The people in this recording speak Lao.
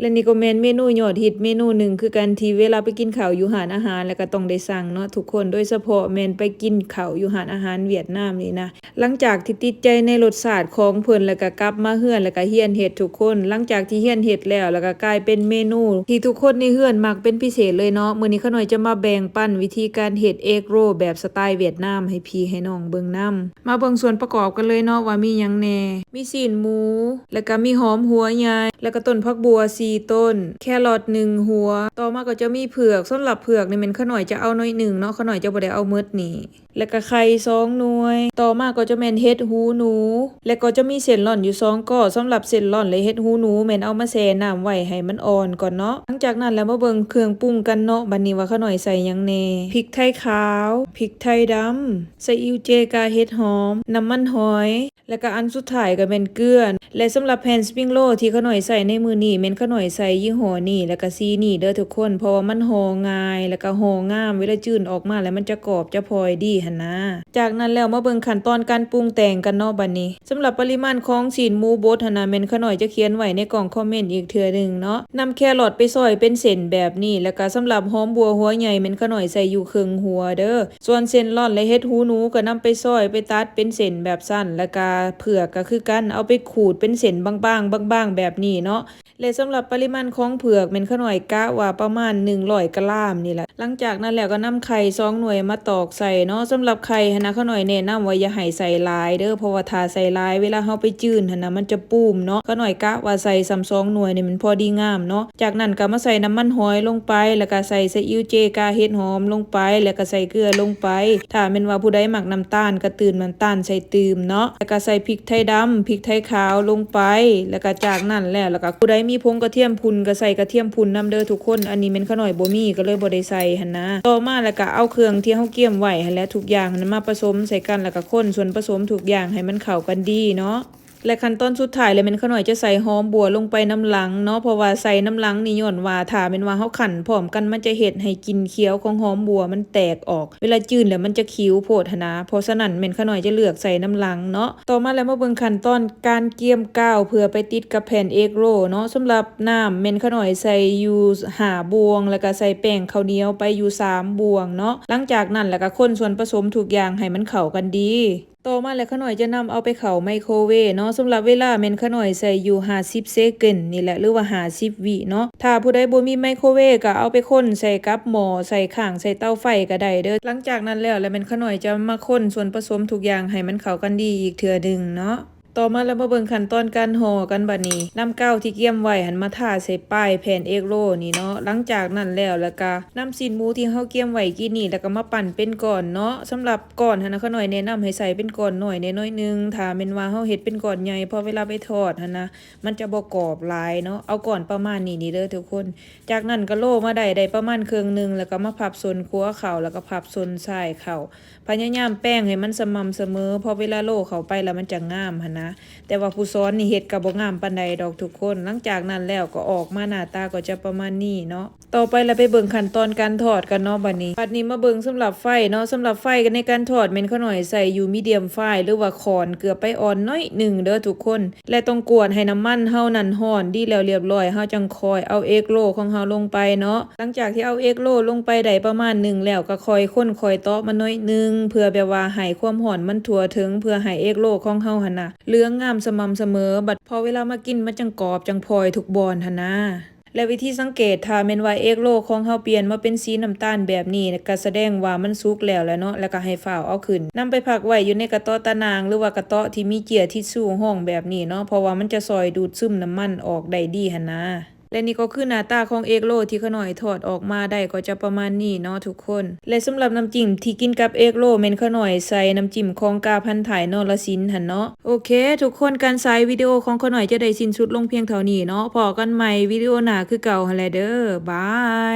ແລະນີ້ກໍແມ່ນເມນູຍອດຮິດເມນູໜຶ່ງຄືກັນ ທີ່ເວລາໄປກິນເຂົ້າຢູ່ຮ້ານອາຫານ ແລ້ວກໍຕ້ອງໄດ້ສັ່ງເນາະທຸກຄົນ, ໂດຍສະເພາະແມ່ນໄປກິນເຂົ້າຢູ່ຮ້ານອາຫານຫວຽດນາມນີ້ນະ. ຫຼັງຈາກທີ່ຕິດໃຈໃນລົດຊາດຂອງເພິ່ນ ແລ້ວກໍກັບມາເຮືອນ ແລ້ວກໍຮຽນເຮັດທຸກຄົນ. ຫຼັງຈາກທີ່ຮຽນເຮັດແລ້ວ ແລ້ວກໍກາຍເປັນເມນູທີ່ທຸກຄົນໃນເຮືອນມັກເປັນພິເສດເລີຍເນາະ. ມື້ນີ້ຂ້ານ້ອຍຈະມາແບ່ງປັນວິທີການເຮັດເອກໂຣແບບສະໄຕວຽດນາມໃຫ້ພີ່ໃຫ້ນ້ອງເບິ່ງນຳ. ມາເບິ່ງສ່ວນປະກອບກັນເລີຍເນາະວ່າມີຫຍັງແດ່. ມີຊີ້ນໝູ ແລ້ວກະມີຫອມຫົວໃຫຍ່ ແລ້ວກະຕົ້ນຜັກບົ່ວສີ່ຕົ້ນ ແຄຣອດໜຶ່ງຫົວ. ຕໍ່ມາກໍຈະມີເຜືອກ, ສຳລັບເຜືອກນີ້ແມ່ນຂ້ານ້ອຍຈະເອົາໜ້ອຍໜຶ່ງເນາະ, ຂ້ານ້ອຍຈະບໍ່ໄດ້ເອົາໝົດນີ້. ແລ້ວກະໄຂ່ສອງໜ່ວຍ. ຕໍ່ມາກໍຈະແມ່ນເຫັດຫູໜູ ແລ້ວກໍຈະມີເສັ້ນລ່ອນຢູ່ສອງກໍ. ສຳລັບເສັ້ນລ່ອນ ແລະ ເຫັດຫູໜູ ແມ່ນເອົາມາແຊ່ນ້ຳໄວ້ໃຫ້ມັນອ່ອນກ່ອນເນາະ. ຫຼັງຈາກນັ້ນແລ້ວມາເບິ່ງເຄື່ອງປຸງກັນເນາະ. ບັດນີ້ວ່າຂ້ານ້ອຍໃສ່ຫຍັງແດ່? ພິກໄທຂາວ, ພິກໄທດຳ, ສະອິ້ວເຈກາເຫັດຫອມ, ນ້ຳມັນຫອຍ ແລ້ວກະອັນສຸດທ້າຍກໍແມ່ນເກືອ. ແລະ ສຳລັບແຜ່ນສະປຣິງໂຣລທີ່ຂ້ານ້ອຍໃສ່ໃນມື້ນີ້ ແມ່ນຂ້ານ້ອຍໃສ່ຍີ່ຫໍ້ນີ້ ແລ້ວກະສີນີ້ເດີທຸກຄົນ, ເພາະວ່າມັນຫໍ່ງ່າຍ ແລ້ວກະຫໍ່ງາມ, ເວລາຈືນອອກມາແລ້ວມັນຈະກອບຈະພອຍດີຫັ້ນນາ. ຈາກນັ້ນແລ້ວມາເບິ່ງຂັ້ນຕອນການປຸງແຕ່ງກັນເນາະບັດນີ້. ສຳລັບປະລິມານຂອງຊີ້ນໝູບົດຫັ້ນນະ ແມ່ນຂ້ານ້ອຍຈະຂຽນໄວ້ໃນກ່ອງຄອມເມັນອີກເທື່ອໜຶ່ງເນາະ. ນຳແຄຣອດໄປຊອຍເປັນເສັ້ນແບບນີ້ ແລ້ວກະສຳລັບຫອມບົວຫົວໃຫຍ່ ແມ່ນຂ້ານ້ອຍໃສ່ຢູ່ເຄິ່ງຫົວເດີ. ສ່ວນເສັ້ນລ່ອນ ແລະ ເຫັດຫູໜູກໍນຳໄປຊອຍ ໄປຕັດເປັນເສັ້ນແບບສັ້ນ, ແລ້ວກະເຜືອກກໍຄືກັນ ເອົາໄປຂູດເປັນເສັ້ນບາງໆ ບາງໆ ແບບນີ້ເນາະ. ແລະ ສຳລັບປະລິມານຂອງເຜືອກ ແມ່ນຂ້ານ້ອຍກະວ່າປະມານໜຶ່ງຮ້ອຍກຣາມນີ້ແຫຼະ. ຫຼັງຈາກນັ້ນແລ້ວກໍນຳໄຂ່ສອງໜ່ວຍມາຕອກໃສ່ເນາະ. ສຳລັບໄຂ່ຫັ້ນນະ ຂ້ານ້ອຍແນະນຳວ່າຢ່າໃຫ້ໃສ່ຫຼາຍເດີ, ເພາະວ່າຖ້າໃສ່ຫຼາຍ ເວລາເຮົາໄປຈືນຫັ້ນນະ ມັນຈະປູມເນາະ. ຂ້ານ້ອຍກະວ່າໃສ່ສ່ຳສອງໜ່ວຍນີ້ ມັນພໍດີງາມເນາະ. ຈາກນັ້ນກໍມາໃສ່ນ້ຳມັນຫອຍລົງໄປ ແລ້ວກໍໃສ່ສະອິ້ວເຈກາເຫັດຫອມລົງໄປ ແລ້ວກໍໃສ່ເກືອລົງໄປ. ຖ້າແມ່ນວ່າຜູ້ໃດມັກນ້ຳຕານກໍຕື່ມນ້ຳຕານໃສ່ຕື່ມເນາະ. ແລ້ວກໍໃສ່ພິກໄທດຳ, ພິກໄທຂາວລົງໄປ. ແລ້ວກໍຈາກນັ້ນແລ້ວ ແລ້ວກໍຜູ້ໃດມີຜົງກະທຽມພຸ້ນກໍໃສ່ກະທຽມພຸ້ນນຳເດີທຸກຄົນ. ອັນນີ້ແມ່ນຂ້ານ້ອຍບໍ່ມີ ກໍເລີຍບໍ່ໄດ້ໃສ່ຫັ້ນນະ. ຕໍ່ມາແລ້ວກໍເອົາເຄື່ອງທີ່ເຮົາກຽມໄວ້ຫັ້ນແຫຼະ ທຸກຢ່າງຫັ້ນນະ ມາປະສົມໃສ່ກັນ ແລ້ວກໍຄົນສ່ວນປະສົມທຸກຢ່າງໃຫ້ມັນເຂົ້າກັນດີເນາະ. ແລະ ຂັ້ນຕອນສຸດທ້າຍແລ້ວແມ່ນຂ້ານ້ອຍຈະໃສ່ຫອມບົວລົງໄປນຳຫຼັງເນາະ, ເພາະວ່າໃສ່ນຳຫຼັງນີ້ຍ້ອນວ່າຖ້າແມ່ນວ່າເຮົາຄັ້ນພ້ອມກັນ ມັນຈະເຮັດໃຫ້ກິ່ນຂຽວຂອງຫອມບົວມັນແຕກອອກ, ເວລາຈືນແລ້ວມັນຈະຂິວໂພດຫັ້ນນະ. ເພາະສະນັ້ນແມ່ນຂ້ານ້ອຍຈະເລືອກໃສ່ນຳຫຼັງເນາະ. ຕໍ່ມາແລ້ວມາເບິ່ງຂັ້ນຕອນການກຽມກາວເພື່ອໄປຕິດກັບແຜ່ນເອກໂຣເນາະ. ສຳລັບນ້ຳແມ່ນຂ້ານ້ອຍໃສ່ຢູ່ຫ້າບ່ວງ ແລ້ວກໍໃສ່ແປ້ງເຂົ້າໜຽວໄປຢູ່ສາມບ່ວງເນາະ. ຫຼັງຈາກນັ້ນແລ້ວກໍຄົນສ່ວນປະສົມທຸກຢ່າງໃຫ້ມັນເຂົ້າກັນດີ. ຕໍ່ມາແລ້ວຂ້ານ້ອຍຈະນຳເອົາໄປເຂົ້າໄມໂຄເວເນາະ. ສຳລັບເວລາແມ່ນຂ້ານ້ອຍໃສ່ຢູ່ຫ້າສິບເຊກອນນີ້ແຫຼະ ຫຼືວ່າຫ້າສິບວິເນາະ. ຖ້າຜູ້ໃດບໍ່ມີໄມໂຄເວກໍເອົາໄປຄົນໃສ່ກັບໝໍ້ ໃສ່ຂ້າງ ໃສ່ເຕົາໄຟກໍໄດ້ເດີ. ຫຼັງຈາກນັ້ນແລ້ວ ແລ້ວແມ່ນຂ້ານ້ອຍຈະມາຄົນສ່ວນປະສົມທຸກຢ່າງໃຫ້ມັນເຂົ້າກັນດີອີກເທື່ອໜຶ່ງເນາະ. ຕໍ່ມາແລ້ວມາເບິ່ງຂັ້ນຕອນການຫໍ່ກັນບັດນີ້. ນຳກາວທີ່ກຽມໄວ້ຫັ້ນມາທາໃສ່ປ້າຍແຜ່ນເອກໂຣນີ້ເນາະ. ຫຼັງຈາກນັ້ນແລ້ວ ແລ້ວກະນຳຊີ້ນໝູທີ່ເຮົາກຽມໄວ້ກີ້ນີ້ ແລ້ວກະມາປັ້ນເປັນກ້ອນເນາະ. ສຳລັບກ້ອນຫັ້ນນະ ຂ້ານ້ອຍແນະນຳໃຫ້ໃສ່ເປັນກ້ອນນ້ອຍແດ່ໜ້ອຍໜຶ່ງ. ຖ້າແມ່ນວ່າເຮົາເຮັດເປັນກ້ອນໃຫຍ່ ພໍເວລາໄປທອດຫັ້ນນະ ມັນຈະບໍ່ກອບຫຼາຍເນາະ. ເອົາກ້ອນປະມານນີ້ນີ້ເດີທຸກຄົນ. ຈາກນັ້ນກໍໂລມາໄດ້ ໄດ້ປະມານເຄິ່ງໜຶ່ງ ແລ້ວກໍມາພັບສົ້ນຂົວເຂົ້າ ແລ້ວກໍພັບສົ້ນຊ້າຍເຂົ້າ. ພະຍາຍາມແປງໃຫ້ມັນສະໝ່ຳສະເໝີ ເພາະເວລາໂລເຂົ້າໄປແລ້ວມັນຈະງາມຫັ້ນນະ. ແຕ່ວ່າຜູ້ສອນນີ້ເຮັດກໍບໍ່ງາມປານໃດດອກທຸກຄົນ. ຫຼັງຈາກນັ້ນແລ້ວກໍອອກມາໜ້າຕາກໍຈະປະມານນີ້ເນາະ. ຕໍ່ໄປລະໄປເບິ່ງຂັ້ນຕອນການທອດກັນເນາະບັດນີ້. ບັດນີ້ມາເບິ່ງສຳລັບໄຟເນາະ. ສຳລັບໄຟໃນການທອດແມ່ນຂ້ານ້ອຍໃສ່ຢູ່ມີດຽມຟາຍ ຫຼືວ່າຂອນເກືອບໄຟອ່ອນໜ້ອຍໜຶ່ງເດີທຸກຄົນ. ແລະ ຕ້ອງກວດໃຫ້ນ້ຳມັນເຮົານັ້ນຮ້ອນດີແລ້ວລຽບລ້ອຍ ເຮົາຈັ່ງຄ່ອຍເອົາເອກໂຣຂອງເຮົາລົງໄປເນາະ. ຫຼັງຈາກທີ່ເອົາເອກໂຣລົງໄປໄດ້ປະມານໜຶ່ງແລ້ວ ກໍຄ່ອຍຄົນຄ່ອຍເຕາະມັນໜ້ອຍໜຶ່ງ ເພື່ອແບບວ່າໃຫ້ຄວາມຮ້ອນມັນທົ່ວເຖິງ ເພື່ອໃຫ້ເອກໂຣຂອງເຮົາຫັ້ນນະເຫຼືອງງາມສະໝ່ຳສະເໝີ. ບັດພໍເວລາມາກິນມັນຈັ່ງກອບຈັ່ງພອຍທຸກບ່ອນຫັ້ນນາ. ແລະ ວິທີສັງເກດ ຖ້າແມ່ນວ່າເອກໂຣຂອງເຮົາປ່ຽນມາເປັນສີນ້ຳຕານແບບນີ້ ກໍສະແດງວ່າມັນສຸກແລ້ວແຫຼະເນາະ. ແລ້ວກໍໃຫ້ຟ້າວເອົາຂຶ້ນນຳໄປພັກໄວ້ຢູ່ໃນກະເຕາະຕາໜ່າງ ຫຼືວ່າກະເຕາະທີ່ມີເຈ້ຍທິດຊູຮອງແບບນີ້ເນາະ ເພາະວ່າມັນຈະຊ່ອຍດູດຊຶມນ້ຳມັນອອກໄດ້ດີຫັ້ນນາ. ແລະ ນີ້ກໍຄືໜ້າຕາຂອງເອກໂຣທີ່ຂ້ານ້ອຍທອດອອກມາໄດ້ກໍຈະປະມານນີ້ເນາະທຸກຄົນ. ແລະ ສຳລັບນ້ຳຈິ້ມທີ່ກິນກັບເອກໂຣ ແມ່ນຂ້ານ້ອຍໃສ່ນ້ຳຈິ້ມຂອງກາພັນທ້າຍນໍລະສິນຫັ້ນເນາະ. ໂອເຄທຸກຄົນ, ການສາຍວິດີໂອຂອງຂ້ານ້ອຍຈະໄດ້ສິ້ນສຸດລົງພຽງເທົ່ານີ້ເນາະ. ພໍ້ກັນໃໝ່ວິດີໂອໜ້າຄືເກົ່າຫັ້ນແຫຼະເດີ. ບາຍ.